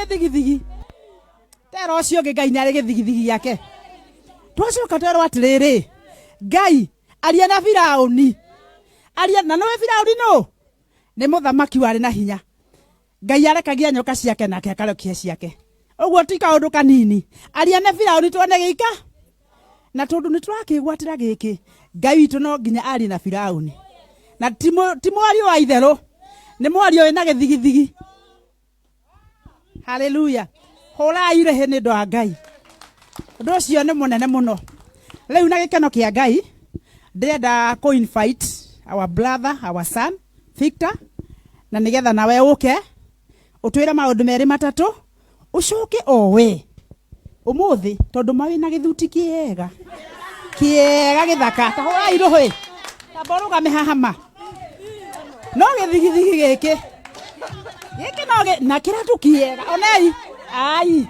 Gĩthigithigi. Tera ũcio ũngĩ, Ngai nĩ arĩ gĩthigithigi gĩake. Twacoka twerwo atĩrĩrĩ, Ngai aria na Firaũni, aria na nĩwe Firaũni nũ? Nĩ mũthamaki warĩ na hinya. Ngai arekagia nyoka ciake nake akarekia ciake. Ũguo ti kaũndũ kanini. Aria na Firaũni tuone gĩika. Na tondũ nĩ tũrakĩgwatĩra gĩkĩ, Ngai witũ no nginya arie na Firaũni. Na ti mwario wa itherũ, nĩ mwario wĩna gĩthigithigi. Haleluya. Hũrai rĩhĩ nĩ ũndũ wa Ngai. Ũndũ ũcio nĩ mũnene mũno. Rĩu na gĩkeno kĩa Ngai, ndĩrenda kũ invite our brother, our son, Victor, na nĩgetha nawe ũke ũtwĩre maũndũ merĩ matatũ, ũcoke o we ũmũthĩ, tondũ ma wĩna gĩthuti kĩega kĩega gĩthaka, ta hũrai rũhĩ, tamba ũrũgame haha ma no gĩthigithigi gĩkĩ gĩkĩ no na kĩratũ kĩega, onei ai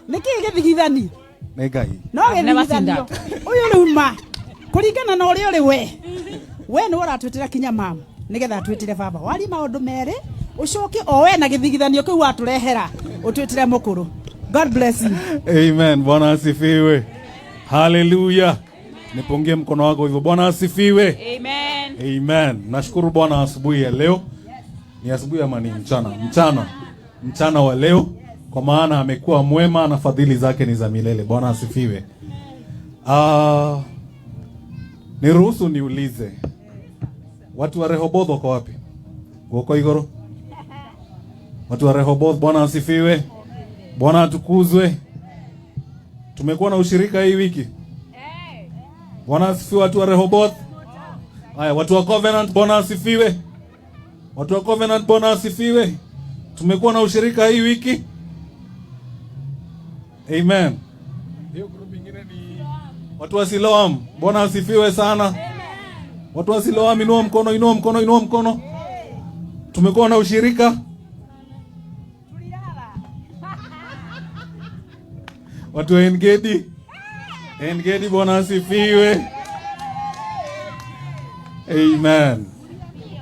nĩkĩ gĩthigithani? Nĩ Ngai. No I've never seen gĩthigithanio ũyũ rĩu ma kũringana na ũrĩa ũrĩ we, we nĩwe ũratwĩtĩra kinya mam nĩgetha atwĩtĩre baba warie maũndũ merĩ, ũcoke o we na gĩthigithanio kĩu watũrehera ũtwĩtĩre mũkũrũ. God bless you. Amen. Bwana asifiwe. Haleluya. Nipungie mkono wako hivyo. Bwana asifiwe. Amen. Amen. Nashukuru Bwana asubuhi ya leo. Ni asubuhi ama ni mchana? Mchana. Mchana wa leo, kwa maana amekuwa mwema na fadhili zake ni za milele. Bwana asifiwe. Niruhusu niulize. Watu wa Rehoboth wako wapi? Wako igoro? Watu wa Rehoboth, Bwana asifiwe. Bwana atukuzwe. Tumekuwa na ushirika hii wiki. Bwana asifiwe watu wa Rehoboth. Haya, watu wa Covenant, Bwana asifiwe. Watu wa Covenant, Bwana asifiwe. Tumekuwa na ushirika hii wiki. Amen. Hiyo group ingine ni watu wa Siloam. Bwana asifiwe sana. Watu wa Siloam, inua mkono, inua mkono, inua mkono. Tumekuwa na ushirika. Watu wa Engedi. Engedi, Bwana asifiwe. Amen.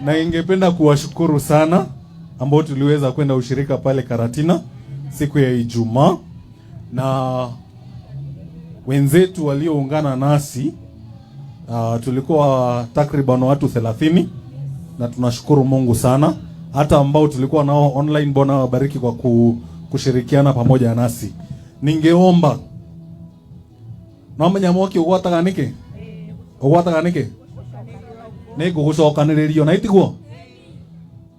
Na ingependa kuwashukuru sana ambao tuliweza kwenda ushirika pale Karatina siku ya Ijumaa, na wenzetu walioungana nasi, tulikuwa takriban watu 30, na tunashukuru Mungu sana. Hata ambao tulikuwa nao online, Bwana awabariki kwa kushirikiana pamoja nasi. Ningeomba no menya mwaki ugwataga niki? Ugwataga niki? Nĩ ngũgũcokanĩrĩrio na itiguo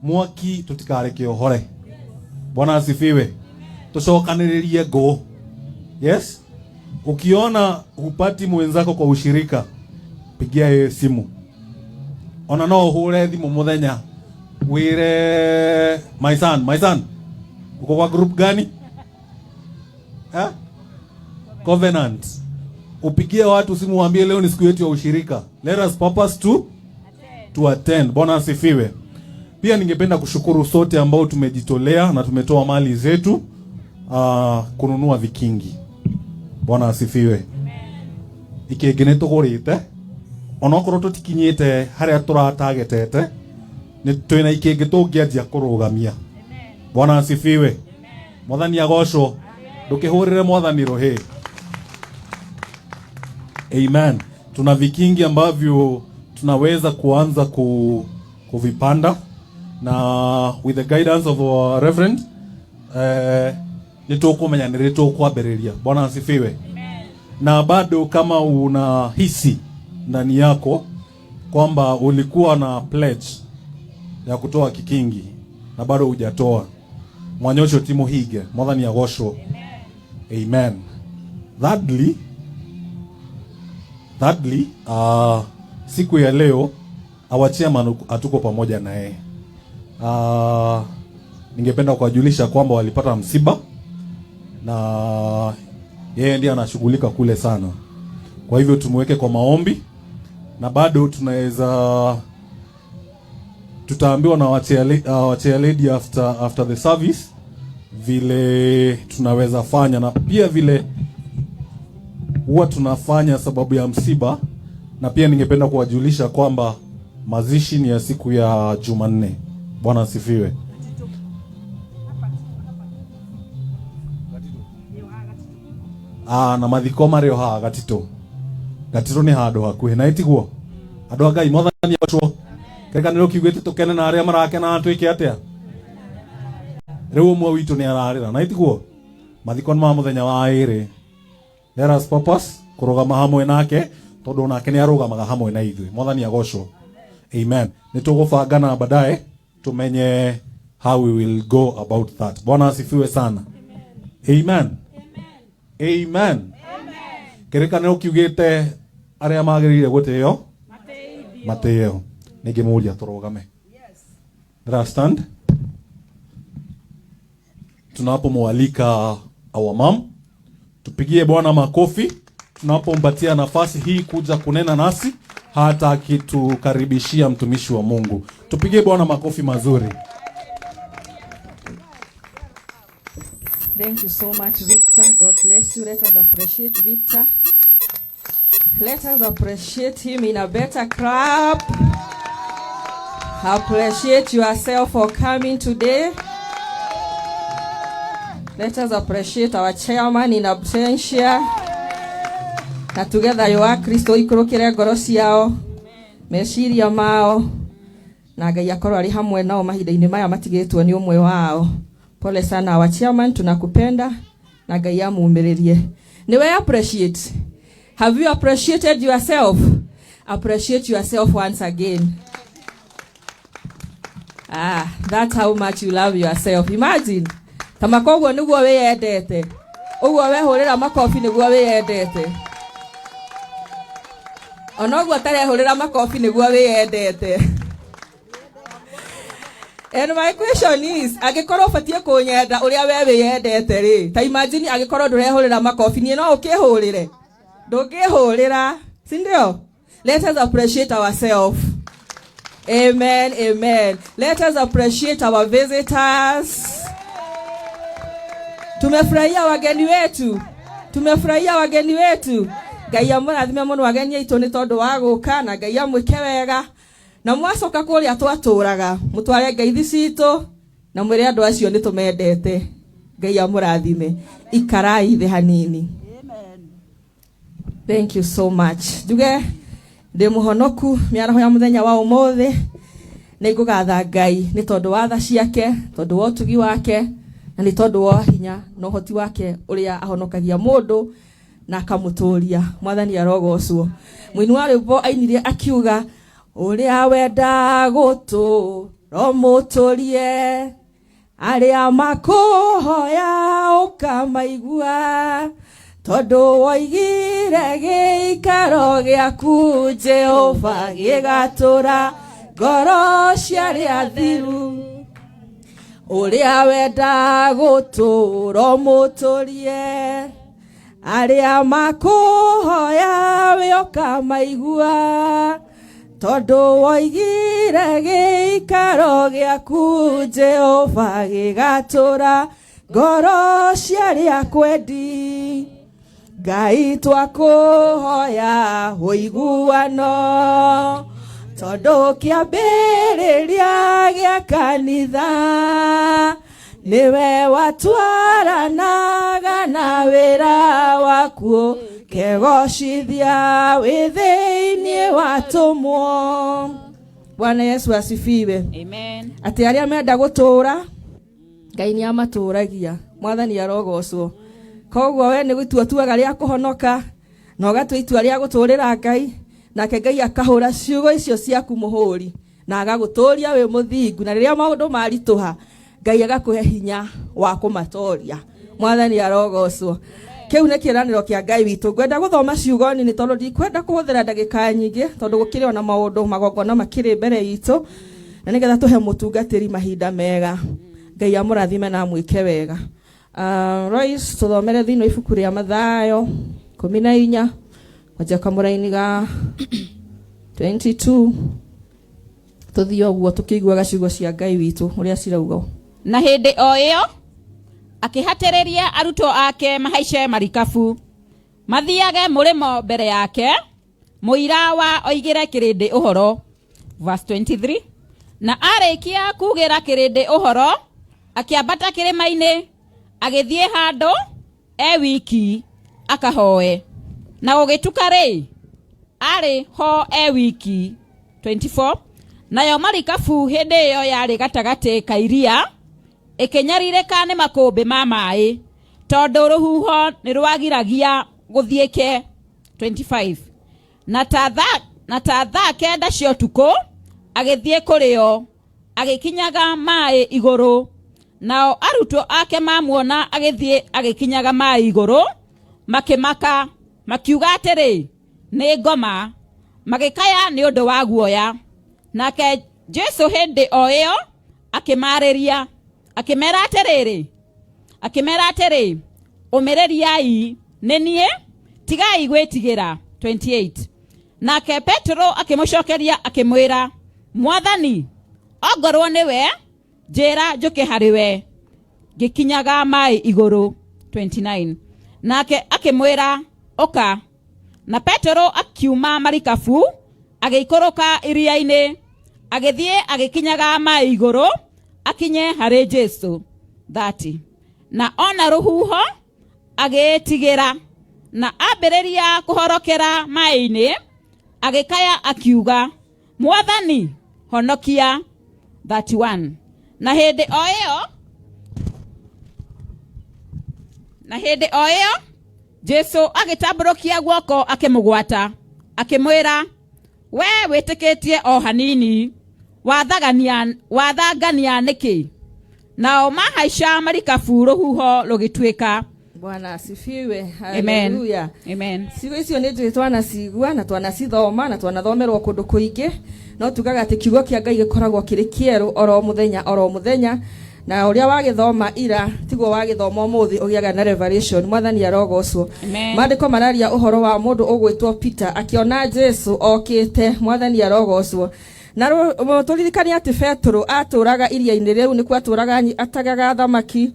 mwaki, tũtikareke ũhore. Bwana asifiwe. Tũcokanĩrĩrie ngũ. Yes, ukiona hupati mwenzako kwa ushirika, pigia yeye simu. Ona no ũhũre thimũ mũthenya wire, "My son, my son, uko kwa group gani?" Eh? Covenant. Upigie watu simu waambie leo ni siku yetu ya ushirika, let us purpose to attend. Bwana asifiwe. Pia ningependa kushukuru sote ambao tumejitolea na tumetoa mali zetu kununua vikingi. Bwana asifiwe. Ikĩngĩ nĩ tũgũrĩte, onokorwo tũtikinyĩte harĩa tũratagetete, nĩ twĩna ikĩngĩ tũngĩanjia kũrũgamia. Bwana asifiwe. Mwathani agocwo. Ndũkĩhũrĩre Mwathani rũhĩ. Amen. Tuna vikingi ambavyo tunaweza kuanza kuvipanda na with the guidance of our reverend, nĩ tũkũmenya nĩ rĩ tũkwambĩrĩria. Bwana asifiwe. Na bado kama unahisi ndani yako kwamba ulikuwa na pledge ya kutoa kikingi na bado hujatoa, mwanya ũcio ti mũhinge. Mwathani agocwo. Amen. Thirdly, siku ya leo our chairman hatuko pamoja na yeye. Ningependa kuwajulisha kwamba walipata msiba na yeye ndiye anashughulika kule sana. Kwa hivyo tumweke kwa maombi, na bado tunaweza tutaambiwa na our chair lady after the service vile tunaweza fanya na pia vile huwa tunafanya sababu ya msiba. Na pia ningependa kuwajulisha kwamba mazishi ni ya siku ya Jumanne. Bwana asifiwe. Ah, na mathiko marĩ o haha Gatitũ. Gatitũ nĩ handũ hakuhĩ na ĩtiguo andũ a Ngai, mwathani agocwo. Kĩrĩkanĩro kiugĩte tũkene na arĩa marakena, twĩke atĩa? Rĩu ũmwe witũ nĩ ararĩra na ĩtiguo mathiko nĩ ma mũthenya wa ĩrĩ. Let us purpose kũrũgama hamwe nake tondũ onake nĩ arũgamaga hamwe na ithuĩ. Mwathani agocwo. Amen. Nĩ tũgũbanga na baadaye tumenye how we will go about that. Bwana asifiwe sana. Amen. Amen. Kĩrĩkanĩro kiugĩte arĩa magĩrĩire gũtĩo matĩo. Nĩngĩmũria tũrũgame. Let us stand tunapomwalika our mom. Tupigie Bwana makofi tunapompatia nafasi hii kuja kunena nasi hata akitukaribishia mtumishi wa Mungu. Tupigie Bwana makofi mazuri. Thank you so much, Victor. God bless you. Let us appreciate Victor. Let us appreciate him in a better clap. Appreciate yourself for coming today. Let us appreciate our chairman in absentia. Na together you are Kristo ikũrũkĩre ngoro ciao, meciria mao, na Ngai akorwo arĩ hamwe nao mahinda-inĩ maya matigĩtwo nĩ ũmwe wao. Pole sana our chairman, tunakupenda na Ngai amumĩrĩrie. Niwe appreciate. Have you appreciated yourself? Appreciate yourself once again. Ah, that's how much you love yourself. Imagine. Kama koguo niguo wiyendete. Uguo wehurira makobi niguo wiyendete. Ona ũguo ũtarehũrĩra makobi niguo wiyendete. And my question is, angĩkorwo ũbatiĩ kũnyenda ũrĩa we wĩyendete rĩ, ta imagine angĩkorwo ndũrehũrĩra makobi, niĩ no ũkĩhũrĩre? Ndũngĩhũrĩra, si ndio? Let us appreciate ourselves. Amen, amen. Let us appreciate our visitors. Tumefurahia wageni wetu, tumefurahia wageni wetu. Ngai amũrathime mũno ageni aitũ nĩ tondũ wa gũka, na Ngai amwĩke wega, na mwacoka kũrĩa twatũraga mũtware ngeithi citũ na mwĩre andũ acio nĩ tũmendete. Ngai amũrathime. Ikarai thĩ hanini. Thank you so much. Njuge ndĩ mũhonoku mĩaraho ya mũthenya wa ũmũthĩ. Nĩ ngũgatha Ngai nĩ tondũ wa tha ciake, tondũ wa ũtugi wake, na nĩ tondũ wa hinya na ũhoti wake ũrĩa ahonokagia mũndũ na akamũtũria. Mwathani arogocwo. Mũini wa rwĩmbo ainire akiuga, ũrĩa wenda gũtũra ũmũtũrie, arĩa makũhoya ũkamaigua, tondũ woigire gĩikaro gĩaku Jehova gĩgatũra ngoro cia arĩa athiru. Ũrĩa wenda gũtũra ũmũtũrie, arĩa makũhoya we ũkamaigua, tondũ woigire gĩikaro gĩaku Jehova gĩgatũra ngoro cia arĩa kwendi. Ngai twakũhoya ũiguano, tondũ kĩambĩrĩria gĩa kanitha nĩwe watwaranaga na wĩra waku, kegocithia wĩ thĩinĩ wa tũmwo. Bwana Yesu asifiwe. Amen. Atĩ arĩa menda gũtũũra, Ngai nĩ amatũũragia. Mwathani arogocwo. Koguo we nĩ gũtua tuaga rĩa kũhonoka na ũgatua itua rĩa gũtũũrĩra Ngai, nake Ngai akahũra ciugo icio ciaku mũhũri na agagũtũũria wĩ mũthingu, na rĩrĩa maũndũ maritũha Ngai agakũhe hinya wa kũmatoria. Mwathani arogocwo. Kĩu nĩ kĩĩranĩro kĩa Ngai witũ. Ngwenda gũthoma ciugo nini tondũ ndikwenda kũhũthĩra ndagĩka nyingĩ, tondũ gũkĩrĩ ona maũndũ magongona makĩrĩ mbere itũ, na nĩgetha tũhe mũtungatĩri mahinda mega. Ngai amũrathime na amwĩke wega. Royce, tũthomere thĩinĩ wa ibuku rĩa Mathayo 14 kwanjia kamũraini ga 22, tũthiĩ ũguo tũkĩiguaga ciugo cia Ngai witũ ũrĩa cirauga. Na hĩndĩ o ĩyo akĩhatĩrĩria arutwo ake mahaice marikabu mathiage mũrĩmo mbere yake, mũira wa oigĩre kĩrĩndĩ ũhoro. Verse 23, na arĩkia kugĩra kĩrĩndĩ ũhoro, akĩambata kĩrĩma-inĩ agĩthiĩ handũ e wiki. Akahoe. Na gũgĩtuka rĩ, arĩ ho e wiki. 24 Nayo marikabu hĩndĩ ĩyo yarĩ gatagatĩ ka iria, ĩkĩnyarirĩka nĩ makũmbĩ ma maĩ, tondũ rũhuho nĩ rwagiragia gũthiĩke. 25 Na ta thaa 9 cia ũtukũ agĩthiĩ kũrĩ o, agĩkinyaga maĩ igũrũ. Nao arutwo ake mamuona agĩthiĩ agĩkinyaga maĩ igũrũ, makĩmaka, makiuga atĩrĩ, "Nĩ ngoma." Magĩkaya nĩ ũndũ wa guoya. Nake Jesu hĩndĩ o ĩyo akĩmaarĩria, akĩmera atĩrĩ, "Ũmĩrĩriai, nĩ niĩ, tigai gwĩtigĩra." 28 Nake Petero akĩmũcokeria akĩmwĩra, "Mwathani, ongorwo nĩwe, njĩra njũke harĩ we ngĩkinyaga maĩ igũrũ." 29 Nake akĩmwĩra, "Ũka." Na Petero akiuma marikabu, agĩikũrũka iria-inĩ, agĩthiĩ agĩkinyaga maĩ igũrũ akinye harĩ Jesu. 30 Na ona rũhuho agĩĩtigĩra, na ambĩrĩria kũhorokera maĩ-inĩ, agĩkaya akiuga, "Mwathani, honokia." 31 Na hĩndĩ o ĩyo Jesu agĩtambũrũkia guoko akĩmũgwata, akĩmwĩra, "We wĩtĩkĩtie o hanini, wathagania wathangania nĩkĩ?" Nao mahaica marikabu, rũhuho rũgĩtuĩka. Bwana asifiwe. Amen. Haleluya. Amen. Ciugo icio nĩ njũĩ twanacigua na twanacithoma na twanathomerwo kũndũ kũingĩ, no tugaga atĩ kiugo kĩa Ngai gĩkoragwo kĩrĩ kĩerũ oro mũthenya oro mũthenya, na ũrĩa wagĩthoma ira tiguo wagĩthoma ũmũthĩ, ũgĩaga na revelation. Mwathani arogocwo. Amen. Maandĩko mararia ũhoro wa mũndũ ũgwĩtwo Peter akĩona Jesu okĩte. Mwathani arogocwo. Na tũririkane atĩ Petero atũraga iria-inĩ rĩu, nĩkuo atũraga ategaga thamaki,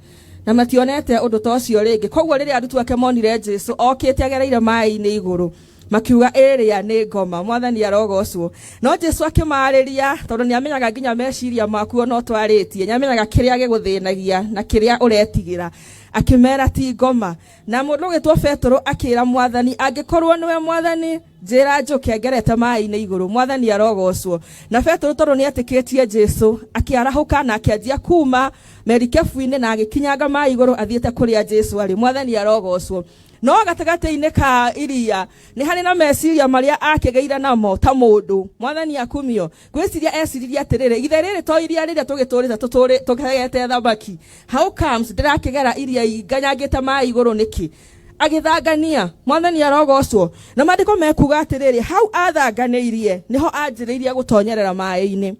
na mationete ũndũ ta ũcio rĩngĩ. Koguo rĩrĩa arutwo ake monire Jesu okĩte agereire maĩ-inĩ igũrũ, makiuga, "Ĩrĩa nĩ ngoma." Mwathani arogocwo. No Jesu akĩmarĩria, tondũ nĩ amenyaga nginya meciria maku no twarĩtie, nĩ amenyaga kĩrĩa gĩgũthĩnagia na kĩrĩa ũretigĩra. Akĩmera ti ngoma. Na mũndũ ũgĩtwo Petero akĩra Mwathani, "Angĩkorwo nĩwe Mwathani, njĩra njũke ngerete maĩ-inĩ igũrũ." Mwathani arogocwo. Na Petero, tondũ nĩ etĩkĩtie Jesu, akĩarahũka na akĩanjia kuma merikebu-inĩ na agĩkinyanga maĩ igũrũ athiĩte kũrĩa Jesu arĩ. Mwathani arogocwo. No gatagatĩ-inĩ ka iria nĩ harĩ na meciria marĩa akĩgĩire namo ta mũndũ. Mwathani akumio. Ngwĩciria eciririe atĩrĩrĩ, "Ithe rĩrĩ to iria rĩrĩa tũgĩtũrĩte tũtegete thamaki? How comes ndĩrakĩgera iria nganyangĩte maĩ igũrũ nĩkĩ?" Agĩthangania. Mwathani arogocwo. Na maandĩko mekuga atĩrĩrĩ, hau athanganĩirie nĩho anjĩrĩirie gũtonyerera maĩ-inĩ.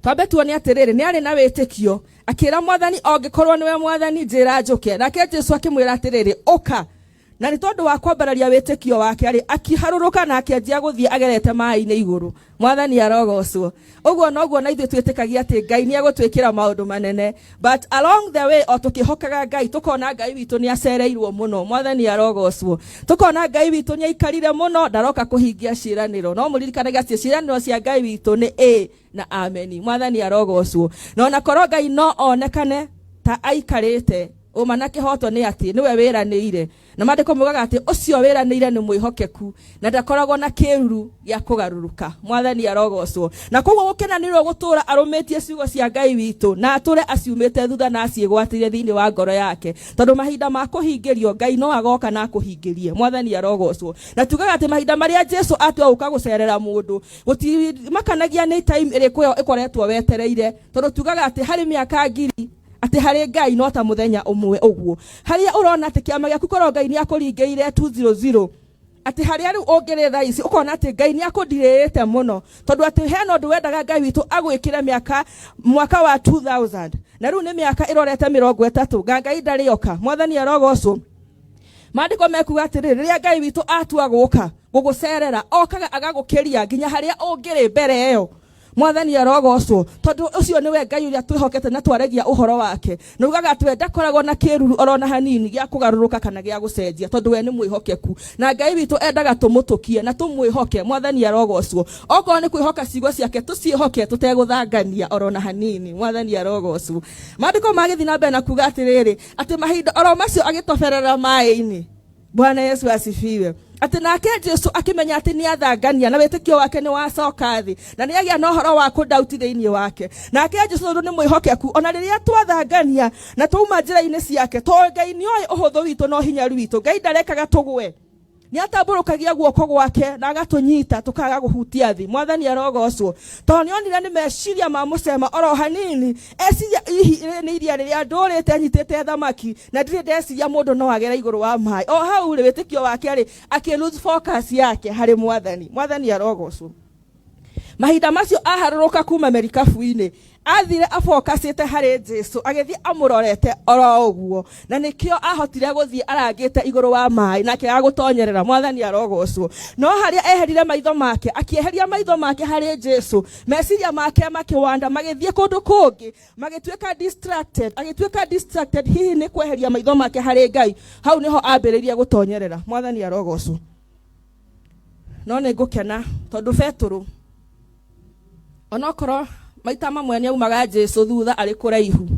Twambe tuone atĩrĩrĩ, nĩ arĩ na wĩtĩkio. Akĩra Mwathani, "Ongĩkorwo nĩwe Mwathani, njĩra njũke." Nake Jesu akĩmwĩra atĩrĩrĩ, "Ũka." Na nĩ tondũ wa kwambararia wĩtĩkio wake arĩ, akĩharũrũka na akĩanjia gũthiĩ agerete maĩ-inĩ igũrũ. Mwathani arogocwo. Ũguo noguo na ithuĩ twĩtĩkagia atĩ Ngai nĩ egũtwĩkĩra maũndũ manene, but along the way, o tũkĩhokaga Ngai, tũkona Ngai witũ nĩ acereirwo mũno. Mwathani arogocwo. Tũkona Ngai witũ nĩ aikarire mũno, ndaroka kũhingia ciĩranĩro. No mũririkanage atĩ ciĩranĩro cia Ngai witũ nĩ ĩ na ameni. Mwathani arogocwo. Na ona korwo Ngai no onekane ta aikarĩte, ũma na kĩhoto nĩ atĩ nĩwe wĩranĩire, na maandĩko maugaga atĩ ũcio wĩranĩire nĩ mwĩhokeku na ndakoragwo na kĩruru gĩa kũgarũrũka. Mwathani arogocwo. Na koguo gũkenanĩrwo gũtũra arũmĩtie ciugo cia Ngai witũ, na atũre aciumĩte thutha na aciĩgwatĩire thĩinĩ wa ngoro yake, tondũ mahinda ma kũhingĩrio Ngai no agoka na akũhingĩrie. Mwathani arogocwo. Na tugaga atĩ mahinda marĩa Jesu atua gũka gũcerera mũndũ, gũtimakanagia nĩ time ĩrĩkũ ĩyo ĩkoretwo wetereire, tondũ tugaga atĩ harĩ mĩaka 1000 atĩ harĩ Ngai no ta mũthenya ũmwe. Ũguo harĩa ũrona atĩ kĩama gĩaku, korwo Ngai nĩ akũringĩire 200, atĩ harĩa rĩu ũngĩrĩ thaa ici, ũkona atĩ Ngai nĩ akũndirĩĩte mũno, tondũ atĩ hena ũndũ wendaga Ngai witũ agwĩkĩre mĩaka mwaka wa 2000, na rĩu nĩ mĩaka ĩrorete 30 nga Ngai ndarĩoka. Mwathani arogocwo. Maandĩko mekuga atĩrĩrĩ, rĩrĩa Ngai witũ atua gũka gũgũcerera, okaga agagũkĩria nginya harĩa ũngĩrĩ mbere ĩyo. Mwathani arogocwo, tondũ ũcio nĩwe Ngai ũrĩa twĩhokete na twaragia ũhoro wake, na ugaga atĩ we ndakoragwo na kĩruru orona hanini gĩa kũgarũrũka kana gĩa gũcenjia, tondũ we nĩ mwĩhokeku. Na Ngai witũ endaga tũmũtũkie na tũmwĩhoke. Mwathani arogocwo. Okorwo nĩ kwĩhoka ciugo ciake, tũciĩhoke tũtegũthangania orona hanini. Mwathani arogocwo. Maandĩko magĩthiĩ na mbere na kuga atĩrĩrĩ, atĩ mahinda oro macio agĩtoberera maĩ-inĩ. Bwana Yesu asifiwe. Atĩ nake Jesu akĩmenya atĩ nĩ athangania na wĩtĩkio wake nĩ wacoka thĩ na nĩ agĩa na ũhoro wa kũdauti thĩinĩ wake. Nake Jesu tondũ nĩ mwĩhokeku, ona rĩrĩa twathangania na twauma njĩra-inĩ ciake, tondũ Ngai nĩ oĩ ũhũthũ witũ na ũhinyaru witũ, Ngai ndarekaga tũgwe, nĩ atambũrũkagia guoko gwake na agatũnyita tũkaga kũhutia thĩ. Mwathani arogocwo, tondũ nĩ onire nĩ meciria ma mũcema oro hanini, eciria hihi rĩrĩ nĩ iria rĩrĩa ndũrĩte nyitĩte thamaki na ndirĩ ndeciria mũndũ no agere igũrũ wa maĩ. O hau rĩ, wĩtĩkio wake rĩ, akĩ lose focus yake harĩ Mwathani. Mwathani arogocwo. Mahinda macio aharũrũka kuma merikabu-inĩ, athire afokacĩte harĩ Jesu, agĩthiĩ amũrorete oro ũguo, na nĩkĩo ahotire gũthiĩ arangĩte igũrũ wa maĩ nake agũtonyerera. Mwathani arogocwo. No harĩa eherire maitho make, akĩeheria maitho make harĩ Jesu, meciria make makĩwanda, magĩthiĩ kũndũ kũngĩ, magĩtuĩka distracted, agĩtuĩka distracted hihi nĩ kweheria maitho make harĩ Ngai. Hau nĩho ambĩrĩirie gũtonyerera. Mwathani arogocwo. No nĩ ngũkena tondũ Betũrũ onokorwo maita mamwe nĩ aumaga Jesu thutha arĩ kũraihu,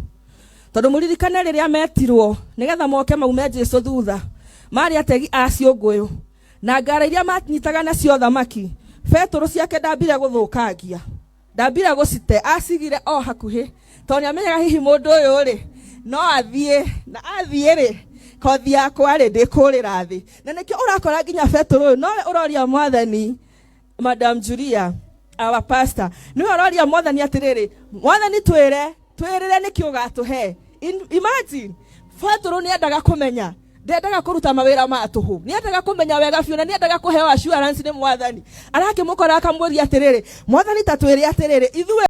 tondũ mũririkane rĩrĩa metirwo nĩgetha moke maume Jesu thutha, marĩ ategi a ciũngũyũ na ngara iria manyitaga nacio thamaki, Betũrũ ciake ndambire gũthũkangia, ndambire gũcite, acigire o hakuhĩ, tondũ nĩ amenyaga hihi mũndũ ũyũ rĩ no athiĩ, na athiĩ rĩ, kothi yakwa rĩ ndĩkũrĩra thĩ. Na nĩkĩo ũrakora nginya Betũrũ ũyũ nowe ũroria Mwathani, Madam Julia, our pastor, nĩwe ũroria Mwathani atĩrĩrĩ, Mwathani twĩre, twĩrĩre nĩkĩ ũgatũhe. Imagine, Betũrũ nĩ endaga kũmenya, ndendaga kũruta mawĩra ma tũhũ, nĩ endaga kũmenya wega biũ, na nĩ endaga kũheo assurance nĩ Mwathani. Arakĩmũkora akamũria atĩrĩrĩ, Mwathani ta twĩre atĩrĩrĩ, ithuĩ